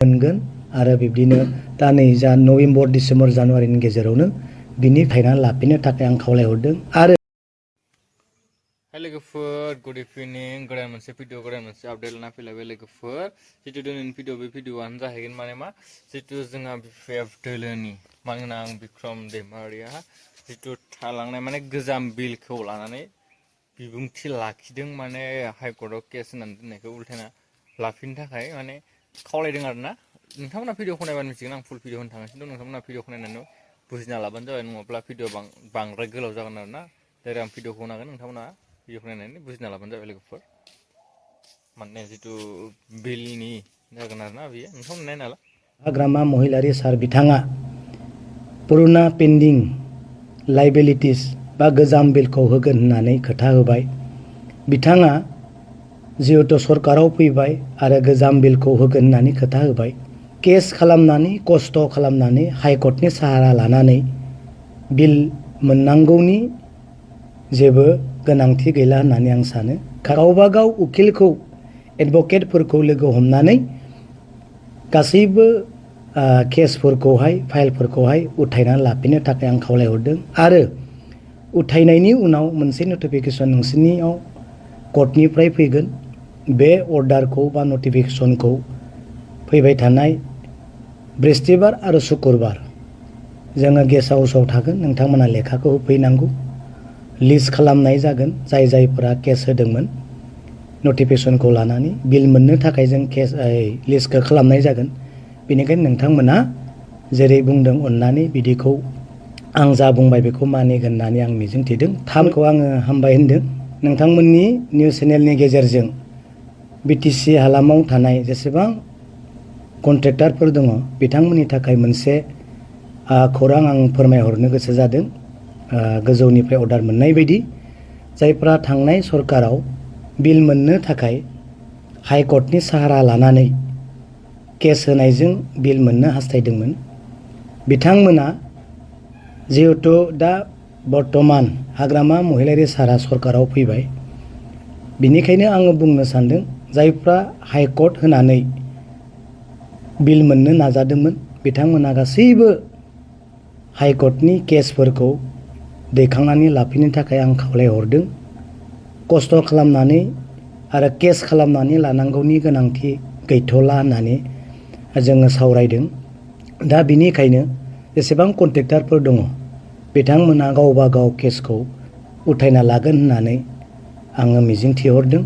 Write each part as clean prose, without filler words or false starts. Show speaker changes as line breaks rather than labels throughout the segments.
मोनगोन आरो बिब्दिनो दा नै जा नभेम्बर डिसेम्बर जानुवारिनि गेजेरावनो बिनि फायना लाफिननो थाखाय आं खावलायहरदों आरो
लोगोफोर गुड इभिनिं गोदान मोनसे भिडिअ गोदान मोनसे आपडेट लाना फैलायबाय लोगोफोर जितु दिनैनि भिडिअ बे भिडिअआनो जाहैगोन माने मा जितु जोंहा बिपिएफ दोलोनि मानोना आं बिक्रम दैमारिया जितु थालांनाय माने गोजाम बिलखौ लानानै बिबुंथि लाखिदों माने हाइकर्टआव केस होनानै दोननायखौ उल्थायना लाफिननो थाखाय माने खावलायदों आरोना नोंथांमोना भिडिअखौ नायबानो मिथिगोन आं फुल भिडिअ होनो थांगासिनो दं नोंथांमोना भिडिअखौ नायनानै बुजिना लाबानो जाबाय नङाब्ला भिडिअ बांद्राय गोलाव जागोन आरोना जेरै आं भिडिअखौ होनांगोन नोंथांमोना भिडिअखौ नायनानै बुजिना लाबानो जाबाय लोगोफोर माने जितु बिलनि जागोन आरोना बियो नोंथांमोना नायना ला
हाग्रामा महिलारी सार बिथाङा पुरुना पेन्डिं लाइबिलिटिस बा गोजाम बिलखौ होगोन होननानै खोथा होबाय बिथाङा जिहेतु सरकाराव फैबाय आरो गोजाम बिलखौ होगोन होननानै खोथा होबाय केस खालामनानै खस्थ' खालामनानै हाइकर्टनि साहारा लानानै बिल मोननांगौनि जेबो गोनांथि गैला होननानै आं सानो गावबा गाव उकिलखौ एडभकेटफोरखौ लोगो हमनानै गासैबो केसफोरखौहाय फाइलफोरखौहाय उथायनानै लाफिननो थाखाय आं खावलायहरदों आरो उथायनायनि उनाव मोनसे नटिफिकेसन नोंसोरनियाव कर्टनिफ्राय फैगोन बे अर्डारखौ बा नटिफिकेसनखौ फैबाय थानाय बृहस्पतिबार आरो शुक्रबार जोङो गेस्ट हाउसाव थागोन नोंथांमोना लेखाखौ होफैनांगौ लिस्ट खालामनाय जागोन जायफोरा केस होदोंमोन नटिफिकेसनखौ लानानै बिल मोननो थाखाय जों केस लिस्टखौ खालामनाय जागोन बेनिखायनो नोंथांमोना जेरै बुंदों अननानै बिदिखौ आं जा बुंबाय बेखौ मानिगोन होननानै आं मिजिंथिदों थामखौ आङो हामबाय होनदों नोंथांमोननि निउस चेनेलनि गेजेरजों बिटिसि हालामाव थानाय जेसेबां कन्ट्रेक्टरफोर दङ बिथांमोननि थाखाय मोनसे खौरां आं फोरमायहरनो गोसो जादों गोजौनिफ्राय अर्डार मोननाय बायदि जायफ्रा थांनाय सरकाराव बिल मोननो थाखाय हाइकर्टनि साहारा लानानै केस होनायजों बिल मोननो हास्थायदोंमोन बिथांमोना जिहेतु दा बर्तमान हाग्रामा महिलारी सारा सरकाराव फैबाय बिनिखायनो आङो बुंनो सानदों जायफ्रा हाइकर्ट होनानै बिल मोननो नाजादोंमोन बिथांमोना गासैबो हाइकर्टनि केसफोरखौ दैखांनानै लाफिननो थाखाय आं खावलायहरदों खस्थ' खालामनानै आरो केस खालामनानै लानांगौनि गोनांथि गैथ'ला होननानै जोङो सावरायदों दा बिनिखायनो जेसेबां कन्ट्रेक्टरफोर दङ बिथांमोना गावबा गाव केसखौ उथायना लागोन होननानै आङो मिजिंथिहरदों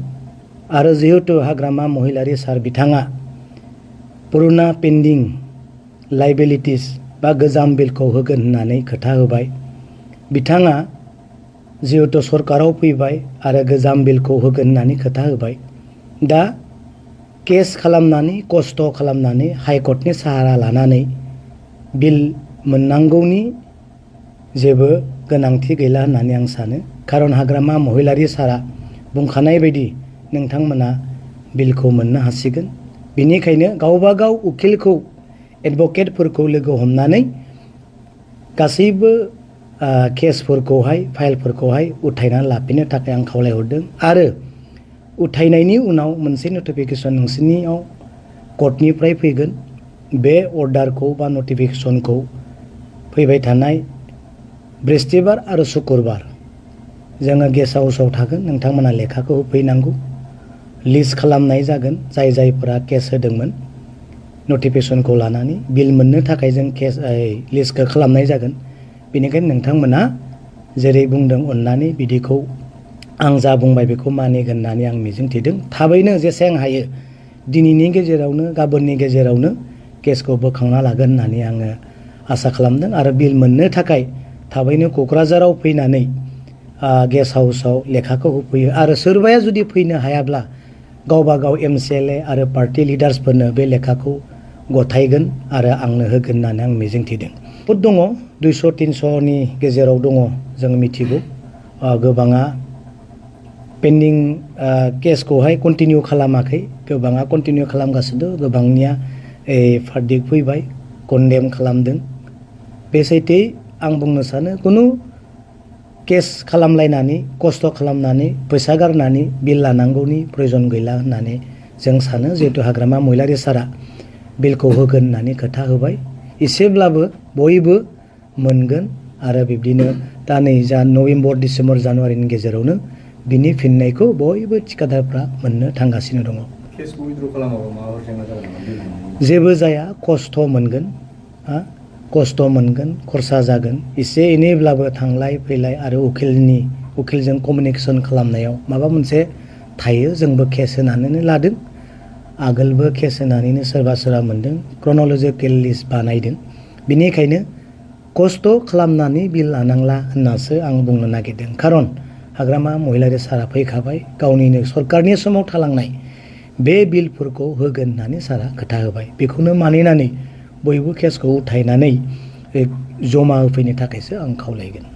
आरो जिहेतु हाग्रामा महिलारी सार बिथाङा पुरुना पेन्डिं लाइबिलिटिस बा गोजाम बिलखौ होगोन होननानै खोथा होबाय बिथाङा जिहेतु सरकाराव फैबाय आरो गोजाम बिलखौ होगोन होननानै खोथा होबाय दा केस खालामनानै खस्थ' खालामनानै हाइकर्टनि साहारा लानानै बिल मोननांगौनि जेबो गोनांथि गैला होननानै आं सानो खारन हाग्रामा महिलारी सारा बुंखानाय बायदि नोंथांमोना बिलखौ मोननो हासिगोन बिनिखायनो गावबा गाव उकिलखौ एडभकेटफोरखौ लोगो हमनानै गासैबो केसफोरखौहाय फाइलफोरखौहाय उथायनानै लाफिननो थाखाय आं खावलायहरदों आरो उथायनायनि उनाव मोनसे नटिफिकेसन नोंसोरनियाव कर्टनिफ्राय फैगोन बे अर्डारखौ बा नटिफिकेसनखौ फैबाय थानाय बृहस्पतिबार आरो शुक्रबार जोङो गेस्ट हाउसाव थागोन नोंथांमोना लेखाखौ होफैनांगौ लिस्ट खालामनाय जागोन जायफोरा केस होदोंमोन नटिफिकेसनखौ लानानै बिल मोननो थाखाय जों केस लिस्टखौ खालामनाय जागोन बेनिखायनो नोंथांमोना जेरै बुंदों अननानै बिदिखौ आं जा बुंबाय बेखौ मानिगोन होननानै आं मिजिंथिदों थाबैनो जेसेबां हायो दिनैनि गेजेरावनो गाबोननि गेजेरावनो केसखौ बोखांना लागोन होननानै आङो आसा खालामदों आरो बिल मोननो थाखाय थाबैनो क'क्राझाराव फैनानै गेस्ट हाउसाव लेखाखौ होफैयो आरो सोरबाया जुदि फैनो हायाब्ला गावबा गाव MCLA आरो पार्टि लिडार्सफोरनो बे लेखाखौ गथायगोन आरो आंनो होगोन होननानै आं मिजिंथिदों बहुद दङ 200-300नि गेजेराव दङ जों मिथिगौ गोबाङा पेन्डिं केसखौहाय कन्टिनिउ खालामाखै गोबाङा कन्टिनिउ खालामगासिनो गोबांनिया भार्डिक्ट फैबाय कन्डेम खालामदों बे सैथो आं बुंनो सानो खुनु केस खालामलायनानै खस्थ' खालामनानै फैसा गारनानै बिल लानांगौनि प्रयजन गैला होननानै जों सानो जिहेतु हाग्रामा महिलारी सारा बिलखौ होगोन होननानै खोथा होबाय एसेब्लाबो बयबो मोनगोन आरो बिब्दिनो दा नै जा नभेम्बर डिसेम्बर जानुवारिनि गेजेरावनो बिनि फिननायखौ बयबो थिकादारफ्रा मोननो थांगासिनो दङ
केसखौ उइथड्र खालामाबा माबाफोर जेंना जागोन नामा बिल मोननायनि?
जेबो जाया खस्थ' मोनगोन खस्थ' मोनगोन खरसा जागोन एसे एनैब्लाबो थांलाय फैलाय आरो उकिलजों कमिउनिकेसन खालामनायाव माबा मोनसे थायो जोंबो केस होनानैनो लादों आगोलबो केस होनानैनो सोरबा मोनदों क्रन'लजिकेल लिस्ट बानायदों बिनिखायनो खस्थ' खालामनानै बिल लानांला होननासो आं बुंनो नागिरदों खारन हाग्रामा महिलारि सारा फैखाबाय गावनिनो सरकारनि समाव थालांनाय बे बिलफोरखौ होगोन होननानै सारा खोथा होबाय बेखौनो मानिनानै बयबो केसखौ उथायनानै जमा होफैनो थाखायसो आं खावलायगोन